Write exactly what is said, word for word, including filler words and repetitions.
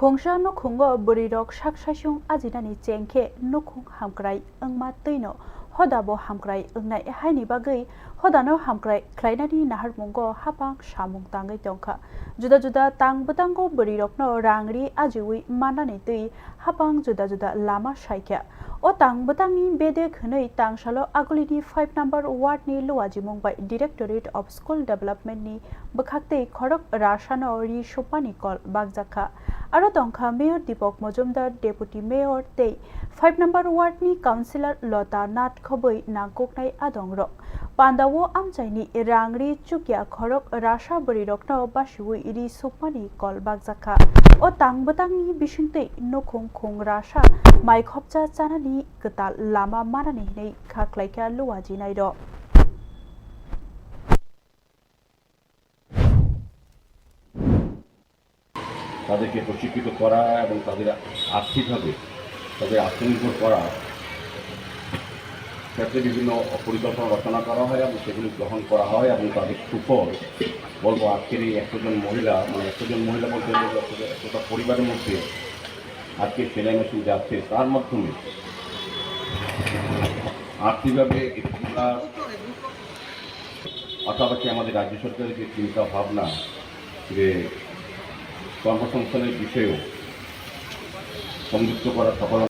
Mungsa nukhungo bwrwirok sak saisung ajinani cheng khe nukhung hamkrai wngma twino hodabo hamkrai wngnai haini bagwi hodano hamkrai khlainani naharmungo hapang samung tangwi tongkha. Juda juda tang bwtango bwrwirokno rang ri ajiwi mannani twi hapang juda juda lama saikha. O tang bwtangni bedek hwnwi tangsalo Agulini five number ward ni Luajimung bai Directorate of School Development ni bwkhaktwi khorok rasano ri supmani kol bakjakha. Aro tongkha Mayor Deepak Majumdar, Deputy Mayor tei five number ward ni Councillor Lota Nath khobwi nangkuknai adongrok. Pandao amchaini rang ri chukya khorok rasa bwrwirokno basiwi ri supmani kol bakjakha. O tang bwtangni bisingtwi nukhung khung rasa mai khopcha chanani kwtal lama manani hwnwi kha khlaikha Luajinairok. তাদেরকে প্রশিক্ষিত করা এবং তাদের আর্থিকভাবে তাদের আত্মনির্ভর করা ক্ষেত্রে বিভিন্ন পরিকল্পনা রচনা করা হয় এবং সেগুলি গ্রহণ করা হয় এবং তাদের সুফল বলবো আজকের এই একশো জন মহিলা, মানে একশো জন মহিলা বলতে গেলে একশো, একশোটা পরিবারের মধ্যে আজকে সেলাই মেশিন যাচ্ছে, তার মাধ্যমে আর্থিকভাবে একটি জেলা পাশাপাশি আমাদের রাজ্য সরকারের যে চিন্তা ভাবনা যে কর্মসংস্থানের বিষয়েও সংযুক্ত করা সকল